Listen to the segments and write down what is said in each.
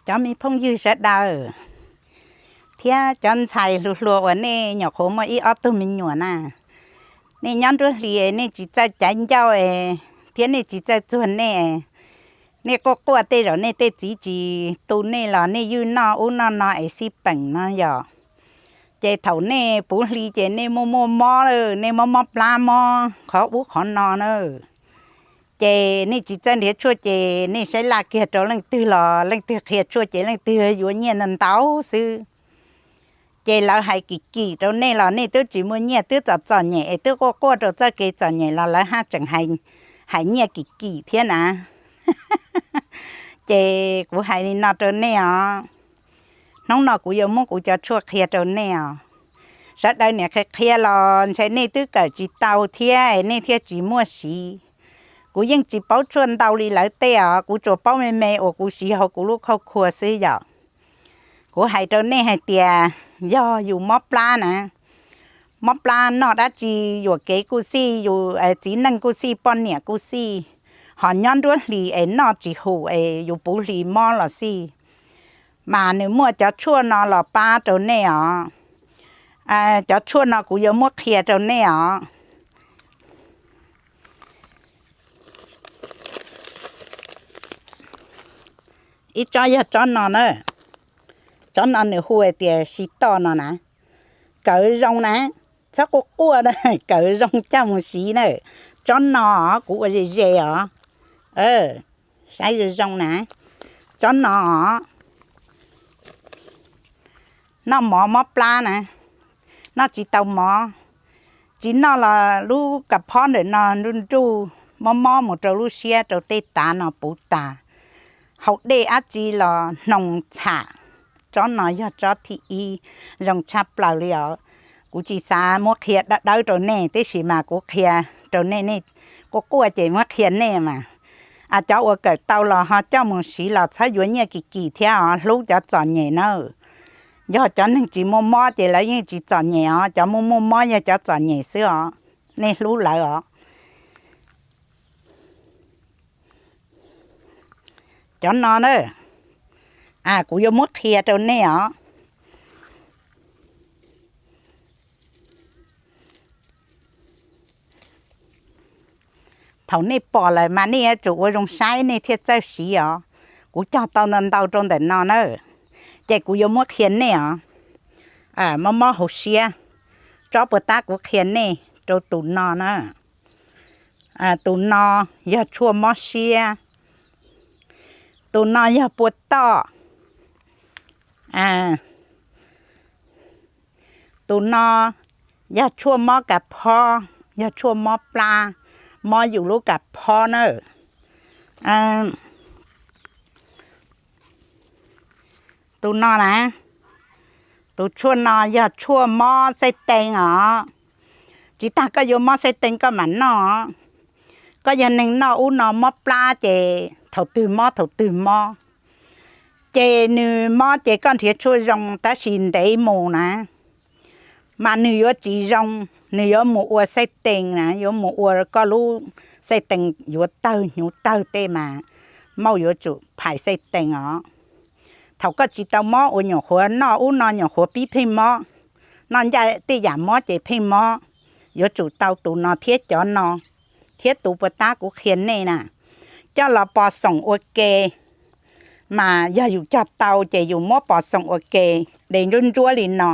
Cov me phooj ywg sawv daws thiab cov ntxhais hluas hluas uas nej nyuam qhuav muaj ib ob tug me nyuam na, nej nyob nruab hlis nej tsis txawj caiv ncauj thiab nej tsis txawj txuag nej, nej quaj quaj tej zaum nej tej txiv tsis tu nej los nej ywj noj ub noj no es xij peem no yog. Ces thaum nej puv hli ces nej muaj muaj mob, nej mob mob plab mob qhov ub qhov no na, ces nej tsis txawj nrhiav tshuaj ces nej saib laj kiag rau leej twg los leej twg qhia tshuaj ces leej twg yuav nyiaj ntau ntau xwb. Ces lawv hais kim kim rau nej los nej twb tsis muaj nyiaj, twb txom txom nyem es twb quaj quaj rau txoj kev txom nyem los lawv haj tseem hais nyiaj kim kim thiab na. Ces kuv hais li no rau nej os, hnub no kuv yuav muab kuv cov tshuaj qhia rau nej os. Sawv daws niam qhia qhia los ntshe nej twb kawm tsis tau thiab nej thiaj tsis muaj siv. Kuv yeej tsis paub tshuaj ntau li lawv tej os, kuv tsuas paub me me uas kuv siv hauv kuv lub khauj khua xwb yom. Kuv hais rau nej hais tias yog yus mob plab na, mob plab noj dab tsi yuam kev kuj xij, yus txiv neej kuj xij, poj niam kuj xij, ho nyob nruab hlis es noj tsis hum es yus puv hlis mob los xij, mas nws muaj cov tshuaj no los pab rau nej os. Cov tshuaj no kuv yuav muab qhia rau nej os. Ib tsob yog tsob no na, tsob no nws hu hais tias si toj no na, kawg zoo na, txhob quaj quaj na, kawg zoo coj mus siv na. Tsob no kuv ua ze ze os, saib zoo zoo na, tsob no noj mov mob plab na, noj tsis tau mov, tsis noj los lub kas phob ntawm no nruj nruj mob mob mus rau lub siab rau tej tav no puv tas, haus dej dab tsi los hnoos txham. Tsob no yog tsob thib ib zoo tshaj plaws li os. Kuv tsis xav muab qhia dawb dawb rau nej, tab sis mas kuv qhia rau nej, nej quaj quaj ces muab qhia nej mas. Cov uas kawm tau los ho coj mus siv los txhob yuav nyiaj kim kim thiab os, hlub cov txom nyem na. Yog cov neeg tsis muaj mob ces lawv yeej tsis txom nyem os, cov muaj muaj mob yog cov txom nyem xwb os, nej hlub lawv os. Cov no na, kuv yuav muab qhia rau nej os. Thaum nej pom lawm mas nej yuav tsum ua zoo saib nej thiaj txawj siv os. Kuv cog tau ntau ntau rau ntawm no na, ces kuv yuav muab qhia nej os. Mob mob hauv siab, tsob puas tab kuv qhia nej rau tus no na. Tus no yog tshuaj mob siab, tus no yog pua toj, tus no yog tshuaj mob kas phob, yog tshuaj mob plab, mob yus lub kas phob na. Tus no na, tus tshuaj no yog tshuaj mob xej tees os. Tsis tas koj yuav mob xej tees koj mam noj. Koj yog neeg noj ub no mob plab ces thaum twg mob thaum twg mob, ces nws mob ces koj nrhiav tshuaj zoo tab sis ntev mus na, mas nws yuav tsis zoo, nws yuav mus ua xej tees na, yuav mus ua koj lub xej tees yuav tawg hnyuv tawg tej mas mauj yuav tsum phais xej tees os. Thaum koj tsis tau mob uas nyuam qhuav noj ub no nyuam qhuav pib pheej mob, noj ncaj tej yam mob ces pheej mob, yuav tsum tau tus no thiab cov no, thiab tus puas tab kuv qhia nej na, coj los pos xoom ua ke. Mas yog yus cog tau ces yus muab pos xoom ua ke, de ntsuab ntsuab li no,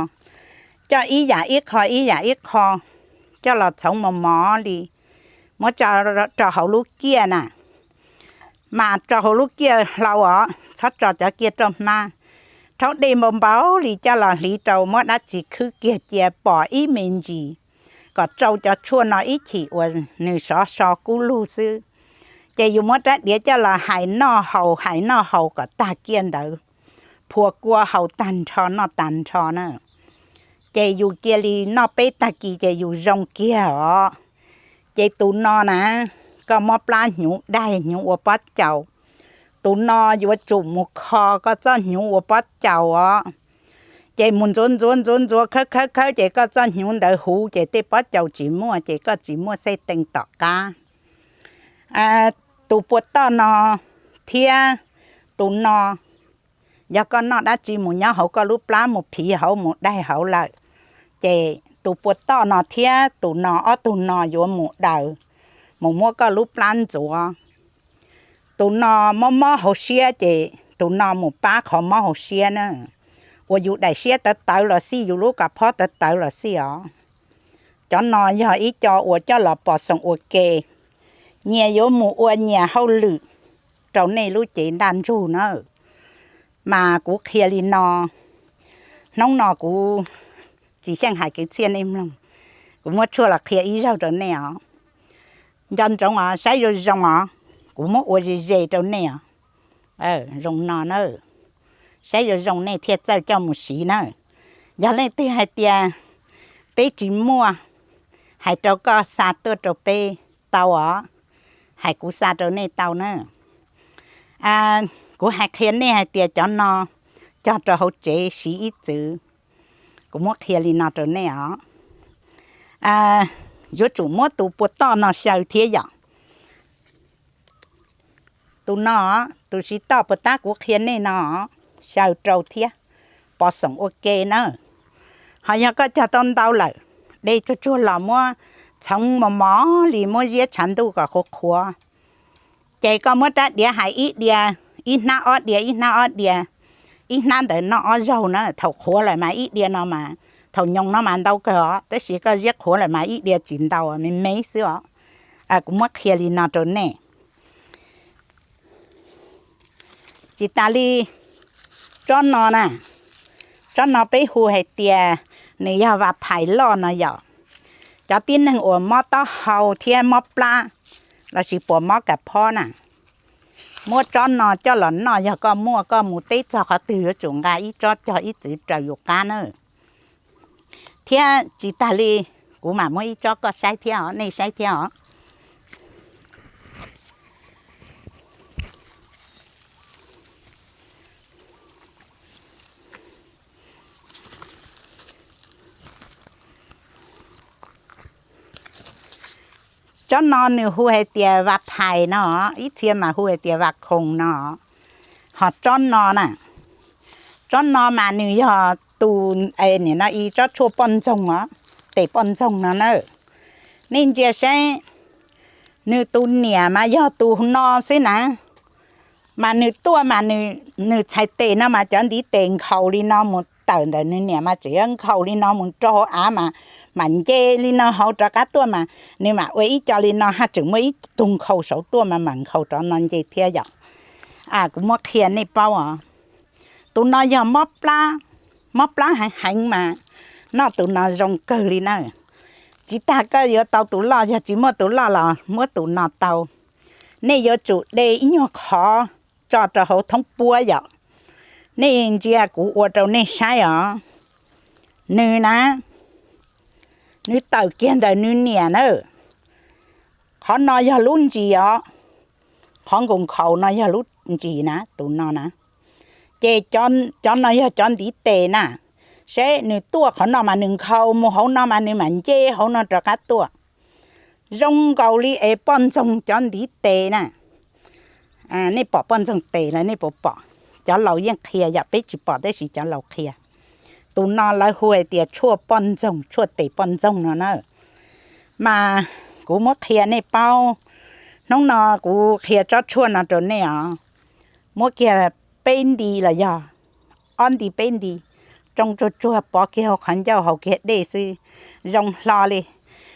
coj ib yam ib qho ib yam ib qho coj los txhoov mos mos li, muab tso rau hauv lub kiaj na. Mas tso hauv lub kiaj hlau os, txhob tso cov kiaj roj hmab. Rhaub dej npau npau li coj los hliv rau, muab dab tsi khwb kiag cia pos ib me ntsis, kom tsau cov tshuaj no ib chim uas nws sov so kub lug xwb. Ces yus muab rab diav coj los hais noj haus hais noj haus kom tag kiaj ntawd, phua kua haus tag nrho noj tag nrho na. Ces yus cia li noj peb tag kis ces yus zoo kiag os. Ces tus no na, koj mob plab hnyuv daig hnyuv ua pob caus, tus no yuav tsum mus kho koj txoj hnyuv ua pob caus os. Ces mus ntxuav ntxuav ntxuav ntxuav khawb khawb khawb ces koj txoj hnyuv ntawd huv ces tej pob caus tsis muaj ces koj tsis muaj xej tees tom qab. tus puas toj no thiab tus no, yog koj noj dab tsi mus nyob hauv koj lub plab mus phiv hauv mus daig hauv lawm, ces tus puas toj no thiab tus no ob tug no yuav mus daws, mus muab koj lub plab ntxuav. Tus no mob mob hauv siab ces tus no mus pab qhov mob hauv siab na. Uas yus daim siab tawv tawv los xij, yus lub kos phob tawv tawv los xij os. Cov no yog ib co uas coj los pos xoom ua ke, nyias yuav mus ua nyias hauj lwm rau nej lub cev ntaj ntsug na. Mas kuv qhia li no, hnub no kuv tsis xyeej hais kwv txhiaj nej mloog, kuv muab tshuaj los qhia ib zaug rau nej os. Nco ntsoov os, saib zoo zoo os, kuv muab ua ze ze rau nej os. Zoo no na, saib zoo zoo nej thiaj txawj coj mus siv na. Yog leej twg hais tias peb tsis muaj, hais rau koj xa tuaj rau peb tau os, hais kuv xa rau nej tau na. Kuv hais qhia nej hais tias cov no cog rau hauv tsev siv ib txwm. Kuv muab qhia li no rau nej os. Yuav tsum muab tus puas toj no xyaw thiab yom. Tus no, tus siv toj puas tab kuv qhia nej no, xyaw rau thiab, pos xoom ua ke na. Ho yog koj cog tau ntau lawm, de tsuag tsuag los muab txhoov mos mos li, muab ziab tshav ntuj kom qhuav qhuav. Ces koj muab rab diav hais ib diav, ib hnab ob diav, ib hnab ob diav, ib hnab ntawd noj ob zaug na. Thaum qhuav lawm mas ib diav no mas, thaum nyoos no mas ntau kawg os, tab sis koj ziab qhuav lawm mas ib diav tsis ntau, me me xwb os. Kuv muab qhia li no rau nej. Tsis tas li, tsob no na, tsob no peb hu hais tias nws yog vas phais loj no yom. Cov tib neeg uas mob taub hau thiab mob plab lossis puas mob kas phob na, muab tsob no coj los noj, yog koj muaj koj mus teb txog qhov twg yuav tsum nqa ib tsob cog ib txwm raws yus qab na. Thiab tsis tas li, kuv mam muab ib tsob koj saib thiab os, nej saib thiab os. Tsob no nws hu hais tias vas phais no, ib txhia mas hu hais tias vas khoom no. Ho tsob no na, tsob no mas nws yog tus, nim no ib tsob tshuaj poj ntxoog os, tes poj ntxoog no na. Nej ntsia saib, nws tus niam mas yog tus no xwb na. Mas nws tuaj mas nws txhais tes no mas cov ntiv tes nkhaus li no mus tawm ntawm nws niam mas tseem nkhaus li no mus rau hauv av mas, mam nce li no hauv rov qab tuaj mas nws mam ua ib co li no haj tseem muaj ib tug nkhaus saud tuaj mas mam nkhaus rov no nce thiab yom. Kuv muab qhia nej paub os. Tus no yog mob plab, mob plab heev heev mas noj tus no zoo kawg li na. Tsis tas koj yuav tau tus loj, yog tsis muaj tus loj los muab tus no tau. Nej yuav tsum de ib nyuag qhov tso rau hauv thoob puab yom. Nej ntsia kuv ua rau nej saib os. Nws na, nws tawm kiag ntawm nws niam na. Qhov no yog lub ntsis os, qhov nkaus nkhaus no yog lub ntsis na, tus no na. Ces cov no yog cov ntiv tes na. Seb nws tuaj qhov no mas nws nkhaus mus hauv no mas nws mam nce hauv no rov qab tuaj. Zoo nkaus li es poj ntxoog cov ntiv tes na. Nej pom poj ntxoog tes los nej puas pom? Cov laus yeej qhia yom, peb tsis pom tab sis cov laus qhia. Tus no lawv hu hais tias tshuaj poj ntxoog, tshuaj tes poj ntxoog no na. Mas kuv muab qhia nej paub, hnub no kuv qhia tsob tshuaj no rau nej os. Muab kiag peb nti los yog ob nti peb nti, tsoo tsuag tsuag pov kiag hauv qhov ncauj haus kiag dej xwb, zoo hlo li.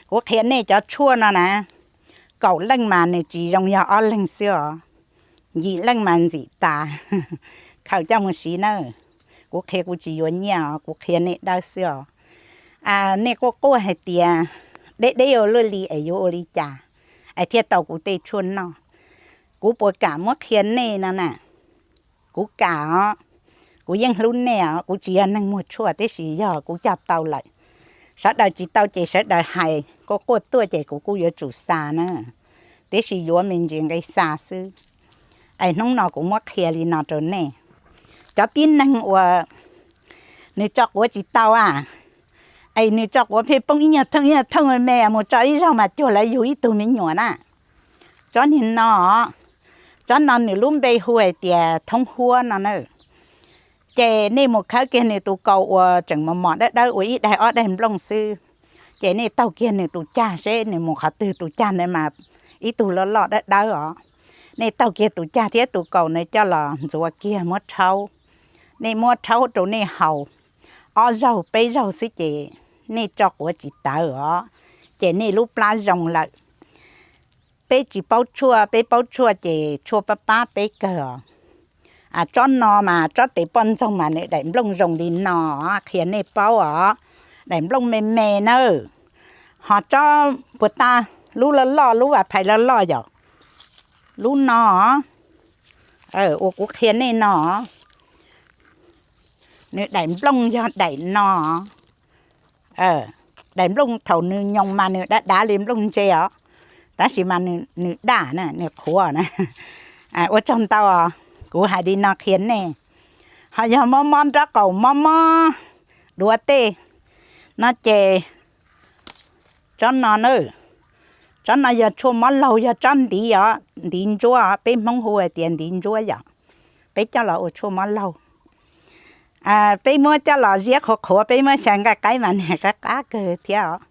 Kuv qhia nej cov tshuaj no na, kaum leej mas nws tsis zoo yog ob leeg xwb os. Yim leej mas ntxim tas, khaws coj mus siv na. Kuv qhia kuv tsis yuav nyiaj os, kuv qhia nej dawb xwb os. Nej quaj quaj hais tias deb deb ua luaj li es yuav ua li cas es thiaj tau kuv tej tshuaj noj. Kuv puas kam muab qhia nej no na? Kuv kam os, kuv yeej hlub nej os, kuv tsis yog neeg muag tshuaj tab sis yog kuv cog tau lawm. Sawv daws tsis tau ces sawv daws hais quaj quaj tuaj ces kuv kuj yuav tsum xa na, tiam sis yuav me ntsis nqe xa xwb. Es hnub no kuv muab qhia li no rau nej, cov tib neeg uas nws tso quav tsis tau a, es nws tso quav pheej poob ib nyuag thooj ib nyuag thooj me me mus tso ib zaug mas cuag lawv yug ib tug me nyuam na. Tsob niag no os, Tsob no nws lub npe hu hais tias thoob huab no na. Ces nej mus khawb kiag nws tus kaus uas tseem mos mos dawb dawb ua ib daig ob daig nplooj xwb, ces nej taug kiag nws tus cag seb nws mus qhov twg, tus cag ntawd mas ib tug loj loj dawb dawb os. Nej taug kiag tus cag thiab tus kaus ntawd coj los ntxuav kiag muab rhaub. Nej muab rhaub rau nej haus ob zaug peb zaug xwb ces nej tso quav tsis tawv os, ces nej lub plab zoo lawm. Peb tsis paub tshuaj, peb paub tshuaj ces tshuaj pab pab peb kawg os. Tsob no mas tsob tes poj ntxoog mas nws daim nplooj zoo li no, qhia nej paub os. Daim nplooj me me nawb. Ho tsob puas ta, lub loj loj, lub vas phais loj loj yom, lub no uas kuv qhia nej no, nws daim nplooj yog daim no. Daim nplooj thaum nws nyoos mas nws dav dav li nplooj ntse os, tab sis mas nws daj na, nws qhuav na. Ua tsaug ntau, kuv hais li no qhia nej. Ho yog mob mob nraub qaum, mob mob duav tej no ces tsob no na, tsob no yog tshuaj mob laug, yog tsob ntiv os, ntiv ntsuab, peb Hmoob hu hais tias ntiv ntsuab yom. Peb coj los ua tshuaj mob laug. Peb muab coj los ziab qhuav qhuav, peb muab xyaw nqaij qaib mas niag qab qab kawg thiab os.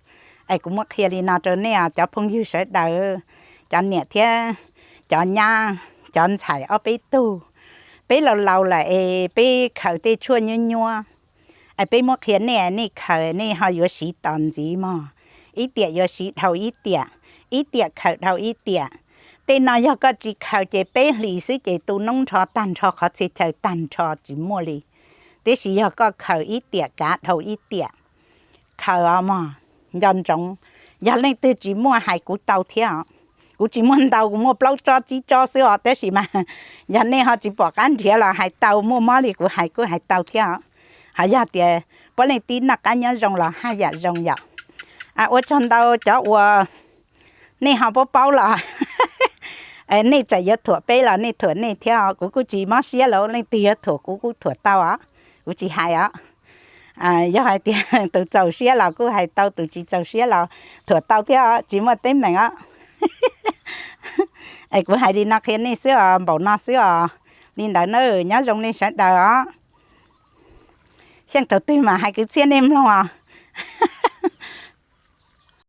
Es kuv muab qhia li no rau nej os cov phooj ywg sawv daws, cov niam thiab cov nyab, cov ntxhais ob peb tug. Peb laus laus lawm es peb khaws tej tshuaj nyuab nyuab, es peb muab qhia nej, nej khaws nej ho yuav siv tos ntxiv mog. Ib tiam yuav siv dhau ib tiam, ib tiam khaws dhau ib tiam. Tej no yog koj tsis khaws ces peb hlis xwb ces tu noob nrho tag nrho, qhov txhia chaw tag nrho tsis muaj li. Tiam sis yog koj khaws ib tiam kav dhau ib tiam, khaws os mog, nco ntsoov. Yog leej twg tsis muaj hais kuv tau thiab os. Kuv tsis muaj ntau, kuv muaj plaub tsob tsib tsob xwb os, tab sis mas yog nej ho tsis pom qab nrhiav los hais tau, muaj mob li kuv hais kuj hais tau thiab os. Ho yog tias puav leej tib noj qab nyob zoo los haj yam zoo yom. Ua tsaug ntau cov uas nej ho paub paub los nej txawm yuav thuam peb los nej thuam nej thiab os, kuv kuj tsis mob siab los leej twg yuav thuam kuv kuj thuam tau os, kuv tsis hais os. Yog hais tias tus txaus siab los kuj hais tau, tus tsis txaus siab los thuam tau thiab os, tsis muaj teeb meem os. Es kuv hais li no qhia nej xwb os, npaum no xwb os. Li ntawd na, nyob zoo nej sawv daws os. Xyeej thaum twg mas hais kwv txhiaj nej mloog os.